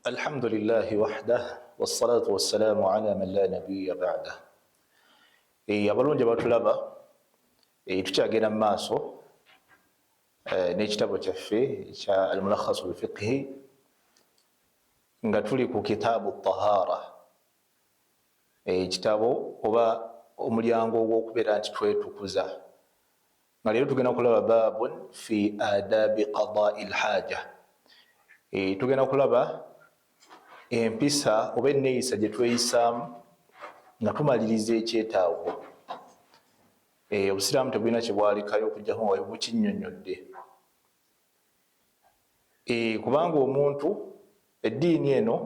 Alhamdulillahi wahdah, wassalatu wassalamu ala man la nabiyya ba'dah. Abalungi abatulaba, tukyagenda mu maaso n'ekitabo kyaffe ekya Almulakhasu lfiqhi, nga tuli ku kitaabu tahara, ekitabo oba omulyango ogw'okubeera nti twetukuza, nga leero tugenda kulaba babun fi adabi qadai lhaja. Tugenda kulaba empisa oba enneeyisa gye tweyisaamu nga tumaliriza ekyetaago. Obusiraamu tebulina kyebwalekayo okujjako nga bukinnyonnyodde, kubanga omuntu, eddiini eno,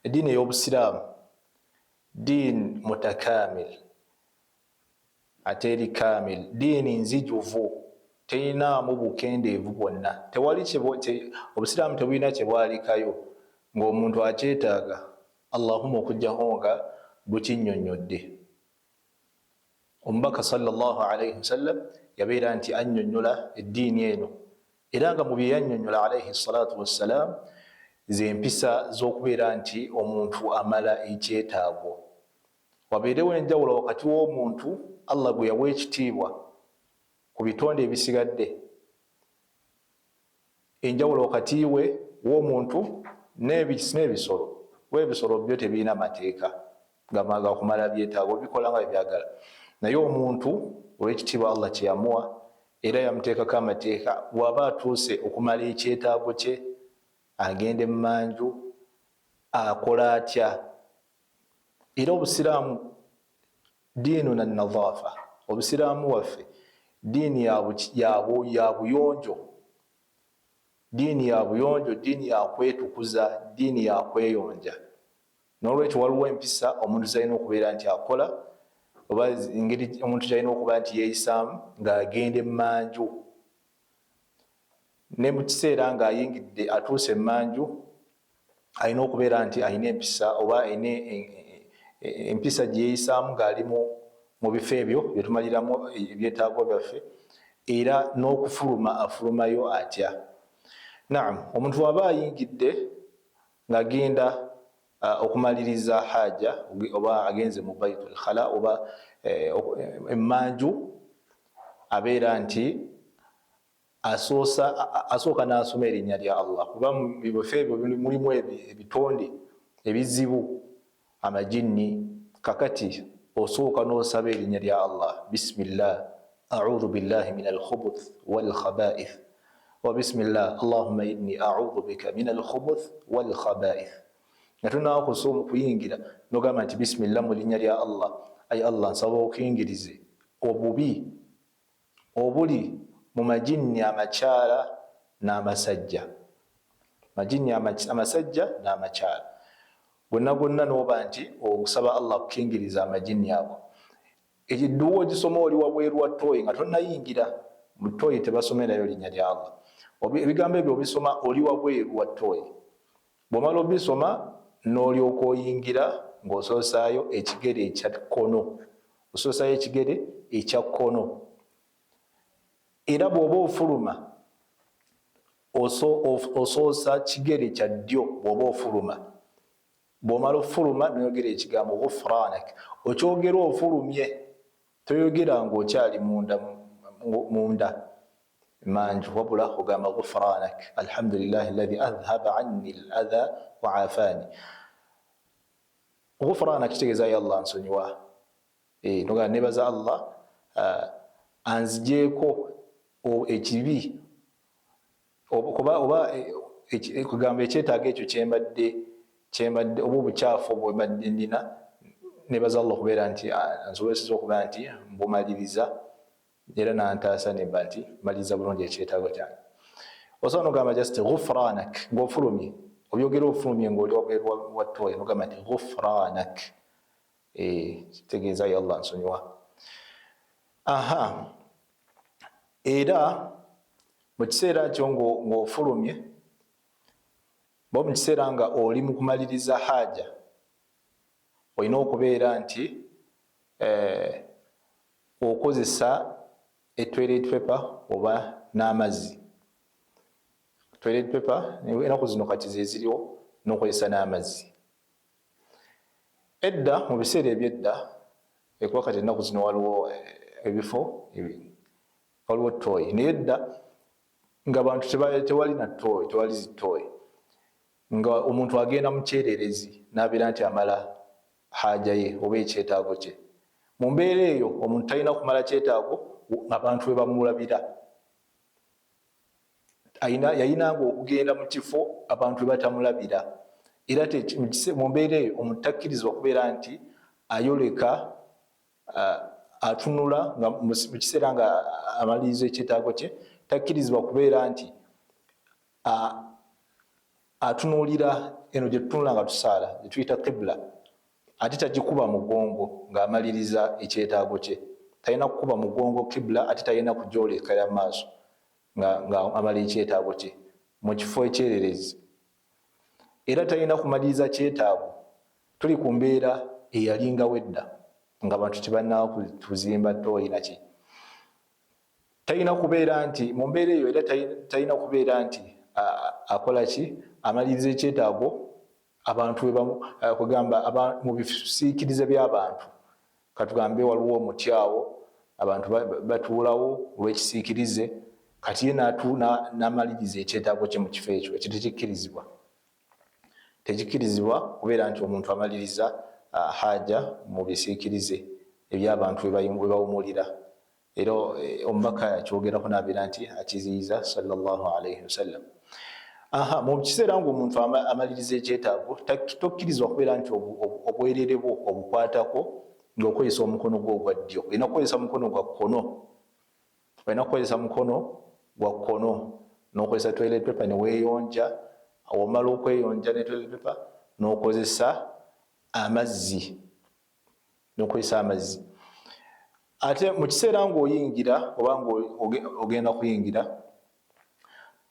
eddiini ey'obusiraamu, diin mutakamil, ate eri kamil, diini nzijuvu, terinaamu bukendeevu bwonna. Tewali, obusiraamu tebulina kyebwalekayo ng'omuntu akyetaaga, allahumma okujjako nga bukinnyonnyodde. Omubaka sallallahu alaihi wasallam yabeera nti annyonnyola eddiini eno, era nga mu bye yannyonnyola alaihi salatu wassalam zempisa z'okubeera nti omuntu amala ekyetaago. Wabeerewo enjawulo wakati w'omuntu Allah gwe yawa ekitiibwa ku bitonde ebisigadde, enjawulo wakati we w'omuntu n'ebisolo, kuba ebisolo byo tebirina mateeka gakumala byetaago, bikola nga byebyagala. Naye omuntu, olw'ekitiibwa Allah kyeyamuwa, era yamuteekako amateeka. Bw'aba atuuse okumala ekyetaago kye, agende mumanju, akola atya? Era obusiraamu diinuna nadhafa, obusiraamu waffe diini ya buyonjo, diini ya buyonjo, diini ya kwetukuza, diini ya kweyonja. N'olwekyo waliwo empisa omuntu zalina okubeera nti akola, oba engeri omuntu kyalina okuba nti yeeyisaamu ng'agenda emmanju, ne mu kiseera ng'ayingidde, atuuse emmanju, alina okubeera nti alina empisa oba alina empisa gye yeeyisaamu ng'ali mu bifo ebyo byetumaliramu ebyetaago byaffe, era n'okufuluma afulumayo atya. Naam, omuntu waba ayingidde ng'agenda okumaliriza haja, oba agenze mu baitul khala oba emmanju, abeera nti asooka n'asoma erinnya lya Allah, kuba mu bifo ebyo mulimu ebitonde ebizibu, amajinni. Kakati osooka n'osaba erinnya lya Allah: bismillah, audhu billahi min alkhubuth walkhabaith, wa bismillah, allahumma inni audhu bika min alkhubuth walkhabaith. Nga tonaba kusoma kuyingira, nogamba nti bismillah, mu linnya lya Allah, ayi Allah, nsaba okuyingirize obubi obuli mu majinni amakyala n'amasajja, majinni amasajja n'amakyala gonna gonna, noba nti okusaba Allah kukingiriza amajinni ago. Edduwa ogisoma oli wabweru wa toyi, nga tonnayingira mu toyi. Tebasomerayo linnya lya Allah. Ebigambo ebyo obisoma oli wabweru wa toyi. Bw'omala obisoma, n'olyoka oyingira ng'osoosaayo ekigere ekya kkono, osoosaayo ekigere ekya kkono. Era bw'oba ofuluma, osoosa kigere kya ddyo bw'oba ofuluma. Bw'omala ofuluma, noyogera ekigambo ghufranak. Okyogera ofulumye, toyogera ng'okyali munda manju, wabula ogamba ghufranak, alhamdulillahi alladhi adhhaba anni al adha wa afani. Ghufranak kitegeeza ya Allah, nsonyiwa. Nogamba nebaza Allah anzigyeko ekibi, oba kugamba ekyetaago ekyo kyembadde oba obukyafu bwembadde nina. Nebaza Allah okubeera nti nsobozeseza okuba nti mbumaliriza, era nantaasa nemba nti maliriza bulungi ekyetaago kyange. Osobola nogamba just ghufranak ng'ofulumye, obyogera ofulumye ng'oli wabweru wa toyi, nogamba nti ghufranak, kitegeeza ya Allah, nsonyiwa. Aha, era mu kiseera kyo ng'ofulumye, bo mu kiseera nga oli mu kumaliriza haja, olina okubeera nti okozesa etoilet paper oba n'amazzi. Toilet paper enaku zino kati zeziriwo, n'okozesa n'amazzi. Edda, mu biseera ebyedda, ekuba kati ennaku zino waliwo ebifo, waliwo toilet, naye edda nga bantu tewali na toilet, tewali zi toilet, nga omuntu agenda mu kyererezi n'abeera nti amala haja ye oba ekyetaago kye. Mu mbeera eyo omuntu talina kumala kyetaago abantu we bamulabira. Yayinanga okugenda mu kifo abantu we batamulabira. Era mu mbeera eyo omuntu takkirizibwa kubeera nti ayoleka, atunula mu kiseera nga amaliriza ekyetaago kye. Takkirizibwa kubeera nti atunuulira eno gye tutunula nga tusaala, gye tuyita qibla, ate tagikuba mugongo ng'amaliriza ekyetaago kye. Talina kukuba mugongo qibla, ate talina kugyolekera maaso nga amala ekyetaago kye mu kifo ekyererezi. Era talina kumaliriza kyetaago, tuli ku mbeera eyalingawo edda nga bantu tebannaba kuzimba toilet naki, talina kubeera nti mu mbeera eyo, era talina kubeera nti akola ki, amaliriza ekyetaago abantu kugamba mu bisiikirize by'abantu. Katugambe waliwo omuti awo, abantu batuulawo olw'ekisiikirize, kati ye n'amaliriza ekyetaago kye mu kifo ekyo. Ekyo tekikkirizibwa, tekikkirizibwa kubeera nti omuntu amaliriza haja mu bisiikirize ebyabantu we bawumulira. Era omubaka yakyogerako n'abeera nti akiziyiza, sallallahu alaihi wasallam. Aha, mu kiseera ngaomuntu amaliriza ekyetaago, tokkirizibwa kubeera nti obwerere bwo obukwatako ng'okozesa omukono gwo ogwa ddyo. Olina kukozesa mukono gwa kkono, olina kukozesa mukono gwa kkono n'okozesa toilet paper neweeyonja. Omala okweyonja ne toilet paper n'okozesa amazzi, n'okozesa amazzi. Ate mu kiseera ng'oyingira oba ng'ogenda kuyingira,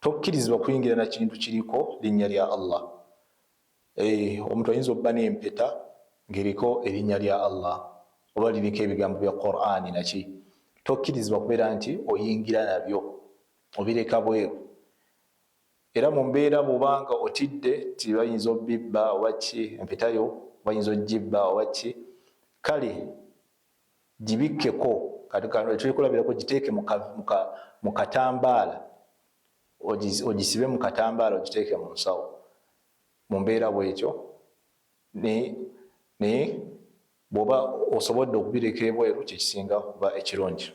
tokkirizibwa kuyingira na kintu kiriko linnya lya Allah. Omuntu ayinza okuba n'empeta ng'eriko erinnya lya Allah oba liriko ebigambo bya Qur'ani naki, tokkirizibwa kubeera nti oyingira nabyo, obireka bweru. Era mu mbeera bw'obanga otidde ti bayinza obibba oba ki, empetayo bayinza ogibba oba ki, kale gibikkeko. Kati giteeke mu katambaala, ogisibe mu katambaala, ogiteeke mu nsawo. Mu mbeera bwekyo, naye bw'oba osobodde okubireka ebweru, kyekisinga kuba ekirungi.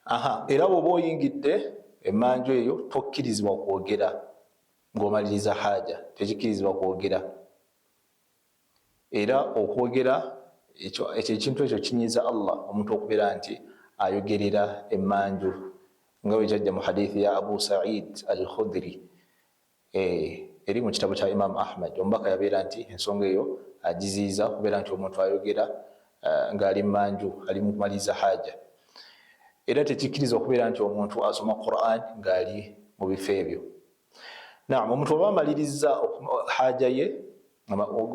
Aha, era bw'oba oyingidde emmanju eyo, tokkirizibwa kwogera ng'omaliriza haja, tekikkirizibwa kwogera. Era okwogera ekyo ekintu ekyo kinyiza Allah, omuntu okubeera nti ayogerera emmanju, nga bwe kyajja mu hadithi ya Abu Said al Khudri eri mu kitabo kya Imam Ahmad. Omubaka yabeera nti ensonga eyo agiziiza, okubeera nti omuntu ayogera ng'ali mmanju, ali mu kumaliriza haja. Era tekikkiriza okubeera nti omuntu asoma Quran ng'ali mu bifo ebyo. Naam, omuntu oba amaliriza haja ye,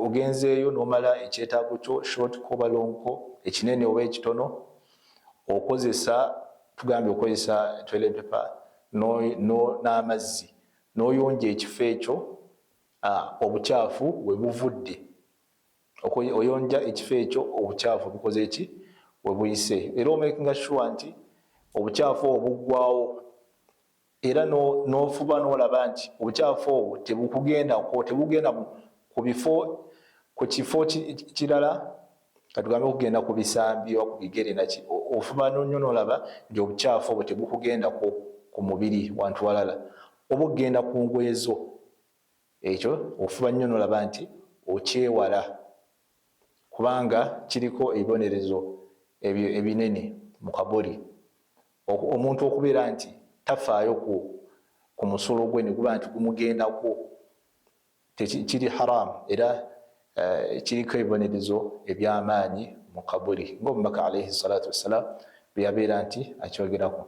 ogenzeeyo n'omala ekyetaago kyo, short ko oba long ko, ekinene oba ekitono, okozesa, tugambye okozesa toilet paper n'amazzi n'oyonja ekifo ekyo obukyafu we buvudde. Oyonja ekifo ekyo obukyafu bukoze eki, we buyise, era omakinga sure nti obukyafu obwo buggwawo. Era n'ofuba n'olaba nti obukyafu obwo tebukugendako, tebugenda ku bifo, ku kifo kirala, katugambe okugenda ku bisambi oba ku bigere naki. Ofuba nnyo n'olaba nti obukyafu obwo tebukugendako ku mubiri wantu walala oba okugenda ku ngoye zo. Ekyo ofuba nnyo n'olaba nti okyewala, kubanga kiriko ebibonerezo ebinene mu kabuli. Omuntu okubeera nti tafaayo ku musulo gwe ne guba nti gumugendako, kiri haram, era kiriko ebibonerezo ebyamaanyi mu kabuli, ngaomubaka alaihi salatu wassalam bwe yabeera nti akyogerako.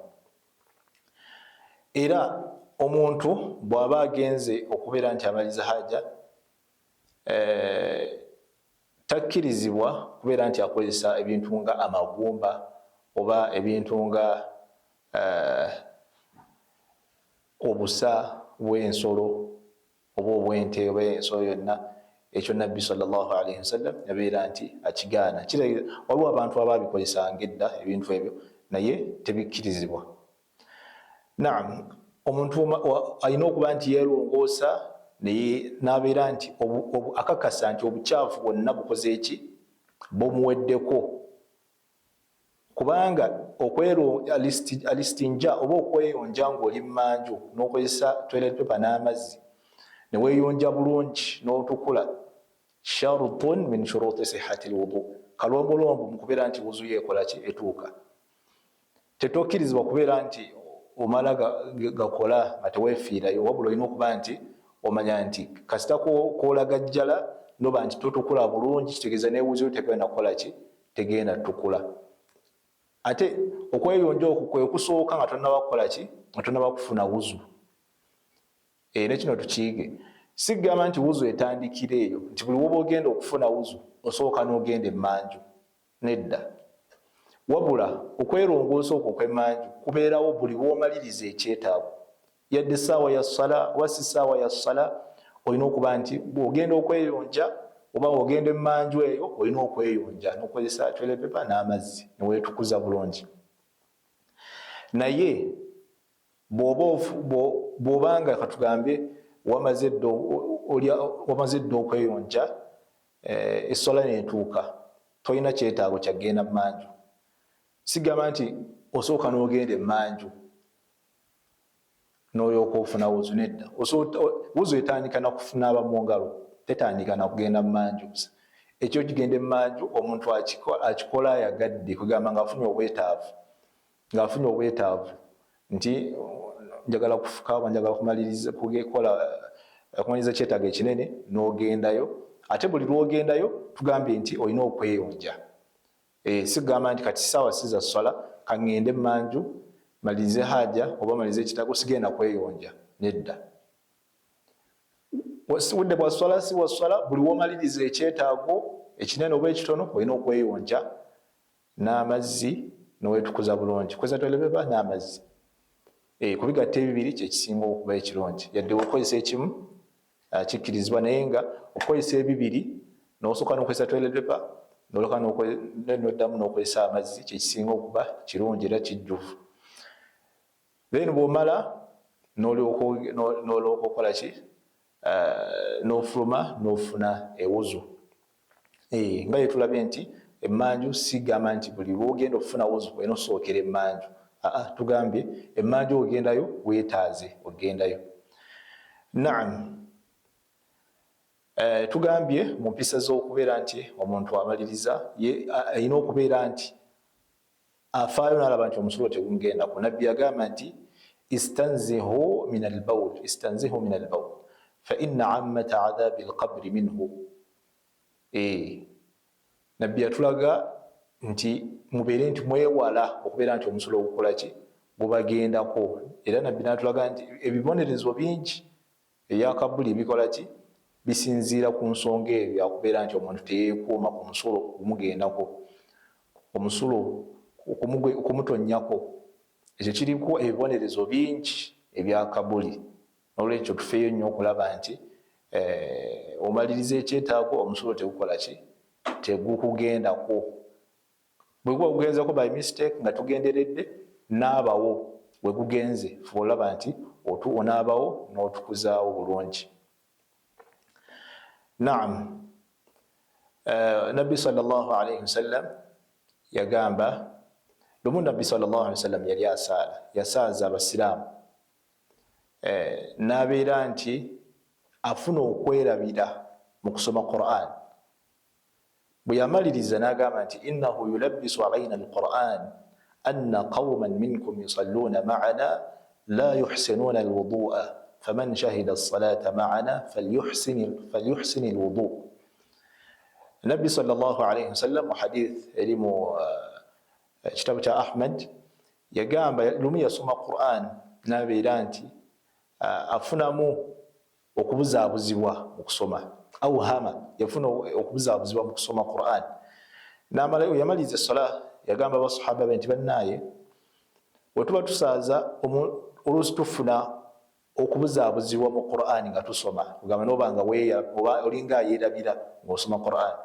Era omuntu bw'aba agenze okubeera nti amaliza haja, takkirizibwa kubeera nti akozesa ebintu nga amagumba oba ebintu nga obusa. bw'ensolo oba obw'ente oba ensolo yonna. Ekyo Nabbi sallallahu alaihi wasallam yabeera nti akigaana. Waliwo abantu ababikozesanga edda ebintu ebyo, naye tebikkirizibwa. Naam, omuntu alina okuba nti yeerongoosa naye n'abeera nti akakasa nti obukyafu bwonna bukoze eki, bumuweddeko, kubanga alistinja oba okweyonja ng'oli mmanju n'okozesa toilet paper n'amazzi ne weeyonja bulungi n'otukula, sharutun min shuruti sihati lwudu, kalombolombo mu kubeera nti wuzu yeekola ki, etuuka. Tetokkirizibwa kubeera nti omala gakola nga teweefiirayo, wabula olina okuba nti omanya nti kasita koolagajjala noba nti totukula bulungi, kitegeeza newuzi yo tegenda kukola ki, tegenda tukula. Ate okweyonja okwo kwe kusooka nga tonnaba kukola ki, nga tonnaba kufuna wuzu. Ne kino tukiyige, sigamba nti wuzu etandikira eyo, nti buli woba ogenda okufuna wuzu osooka n'ogenda emmanju. Nedda, wabula okwerongoosa okwo okw'emmanju kubeerawo buli lw'omaliriza ekyetaago, yadde essaawa ya ssala oba si ssaawa ya ssala. Olina okuba nti bw'ogenda okweyonja oba ng'ogenda emmanju eyo, olina okweyonja n'okozesa toilet paper n'amazzi ne weetukuza bulungi. Naye bw'obanga katugambe wamaze dda okweyonja, essola neetuuka, tolina kyetaago kyagenda mmanju, sigamba nti osooka n'ogenda emmanju n'olyoka ofuna wuzu. Nedda, wuzu etandika nakufunaaba mu ngalo, tetandika nakugenda mmanju. Ekyo kigenda emmanju omuntu akikola ayagadde, kugamba ng'afunye obwetaavu, ng'afunye obwetaavu nti njagala kufuka oba njagala kumaliriza kukola kumaliriza kyetaago ekinene, n'ogendayo. Ate buli lw'ogendayo tugambye nti olina okweyonja. Sigamba nti kati saawa si za sswala, kaŋŋende emmanju malirize haja oba malirize ekitaago, sigenda kweyonja. Nedda, budde bwa sswala si bwa sswala, buli w'omaliriza ekyetaago ekinene oba ekitono olina okweyonja n'amazzi n'owetukuza bulungi, kozesa toilet paper n'amazzi. Kubigatta ebibiri kyekisinga okuba ekirungi. Yadde okozesa ekimu kikkirizibwa, naye nga okukozesa ebibiri, n'osooka n'okozesa toilet paper n'olyoka n'oddamu n'okozesa amazzi, kyekisinga okuba kirungi era kijjuvu. Then bw'omala n'olyoka okola ki, n'ofuluma n'ofuna ewuzu. Nga yetulabye nti emmanju sigamba nti buli lwogenda okufuna wuzu olina okusookera emmanju. Aa, tugambye emmanju ogendayo weetaaze ogendayo. Naam, tugambye mu mpisa z'okubeera nti omuntu amaliriza alina okubeera nti afaayo n'alaba nti omusulo tegumugendako. Nabbi yagamba nti istanzihu min albaul, istanzihu min albaul fa inna ammata adhabi alqabri minhu. Nabbi yatulaga nti mubeere nti mwewala okubeera nti omusulo ogukola ki, gubagendako. Era Nabbi n'atulaga nti ebibonerezo bingi ebyakabuli bikola ki, bisinziira ku nsonga eyo yakubeera nti omuntu teyeekuuma ku musulo kumugendako, omusulo okumutonnyako. Ekyo kiriko ebibonerezo bingi ebyakabuli. Nolwekyo tufeeyo nnyo okulaba nti omaliriza ekyetaago, omusulo tegukola ki, tegukugendako. Bwe guba gugenzeko by mistake nga tugenderedde, naabawo we gugenze, fuba olaba nti onaabawo n'otukuzaawo bulungi. Naam, Nabbi sallallahu alaihi wasallam yagamba lumu, Nabbi sallallahu alaihi wasallam yali asaala, yasaaza abasiraamu, n'abeera nti afuna okwerabira mu kusoma Quran. Bwe yamaliriza n'agamba nti innahu yulabbisu alaina alquran anna qauman minkum yusalluuna maana la yuhsinuuna alwudua, faman shahida alsalata maana falyuhsini alwudu. Nabbi sallallahu alaihi wasallam mu hadith eri mu kitabu kya Ahmad yagamba lumu yasoma Quran n'abeera nti afunamu okubuzaabuzibwa mu kusoma, auhama, yafuna okubuzaabuzibwa mu kusoma Quran. Yamaliriza essola, yagamba abasahaba be nti bannaaye, bwe tuba tusaaza oluusi tufuna Okubuzaabuzibwa mu Qur'ani nga tusoma, kugamba noba nga oba olinga ayerabira ng'osoma Qur'ani,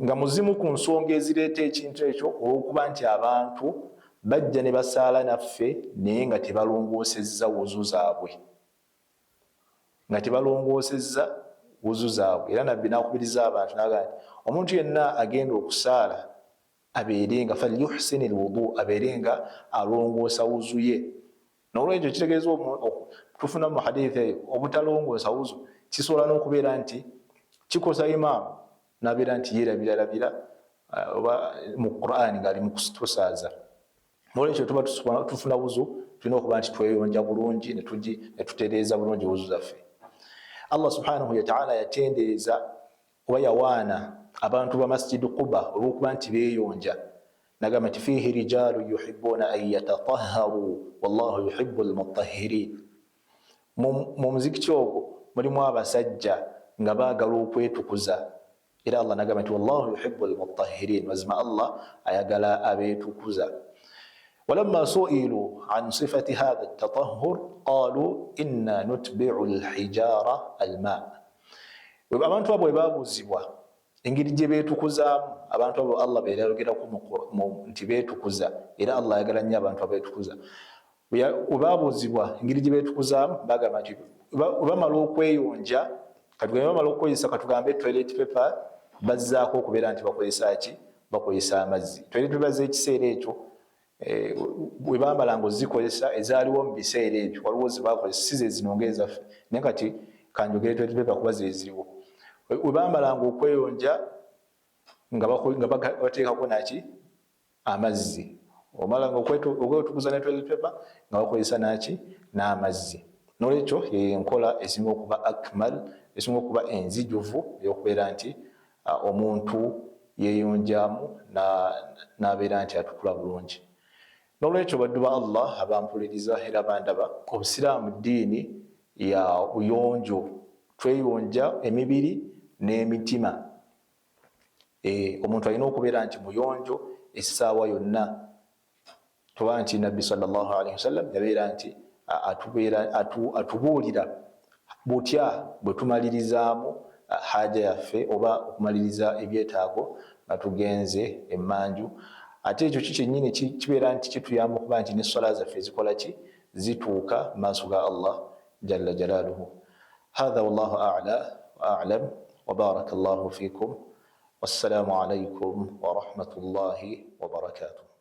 nga muzimu ku nsonga ezireeta ekintu ekyo olw'okuba nti abantu bajja ne basaala naffe naye nga tebalongoosezza wuzu zaabwe, nga tebalongoosezza wuzu zaabwe. Era Nabbi n'akubiriza abantu n'agamba nti omuntu yenna agenda okusaala abeere nga falyuhsini lwudu, abeere nga alongoosa wuzu ye. Nolwekyo kitegeeza tufuna mu hadithi eyo obutalongoosa wuzu kisobola n'okubeera nti kikosa imaamu n'abeera nti yeerabiralabira oba mu Qur'ani ng'ali mu kutusaaza. Nolwekyo tuba tufuna wuzu tulina okuba nti tweyonja bulungi ne tutereeza bulungi wuzu zaffe. Allah subhanahu wataala yatendereza oba yawaana abantu ba Masjid Quba olw'okuba nti beeyonja, nagamba nti fihi rijalu yuhibbuna an yatataharu wallahu yuhibbu almutahirin. Mu muzikiti ogwo mulimu abasajja nga baagala okwetukuza, era Allah nagamba nti wallahu yuhibbu almutahirin, mazima Allah ayagala abeetukuza. Walamma suilu an sifati hatha tatahur qalu inna nutbiu alhijara alma. Abantu abo bwe babuuzibwa engeri gye beetukuzaamu, abantu abo Allah beerayogerako nti beetukuza, era Allah ayagala nnyo abantu abeetukuza. Bwe babuuzibwa engeri gye beetukuzaamu, bagamba nti bamala okweyonja, katugambe bamala okukozesa, katugambe toilet paper, bazzaako okubeera nti bakozesa ki? Bakozesa amazzi. Toilet paper z'ekiseera ekyo bwe bamalanga ozikozesa, ezaaliwo mu biseera ebyo, waliwo zebakozesa si ze zino ngaezaffe, naye kati kanjogere toilet paper kuba zeziriwo. Bwe bamalanga okweyonja nga bateekako naki? Amazzi. Omalanga okwetukuza ne toilet paper nga bakozesa naki? N'amazzi. Nolwekyo yenkola esinga okuba akmal, esinga okuba enzijuvu eyokubeera nti omuntu yeyonjamu n'abeera nti atukula bulungi. Nolwekyo baddu ba Allah abampuliriza era bandaba, obusiraamu ddiini ya buyonjo, tweyonja emibiri n'emitima. Omuntu alina okubeera nti muyonjo essaawa yonna. Tuba nti Nabbi sallallahu alaihi wasallam yabeera nti atubuulira butya bwe tumalirizaamu haja yaffe oba okumaliriza ebyetaago nga tugenze emmanju. Ate ekyo kikyennyini kibeera nti kituyamba okuba nti neswala zaffe zikola ki? Zituuka maaso ga Allah jalla jalaaluhu. Hatha wallahu a'la wa a'lam wa baraka Allahu fikum, wassalamu alaikum warahmatullahi wabarakatuh.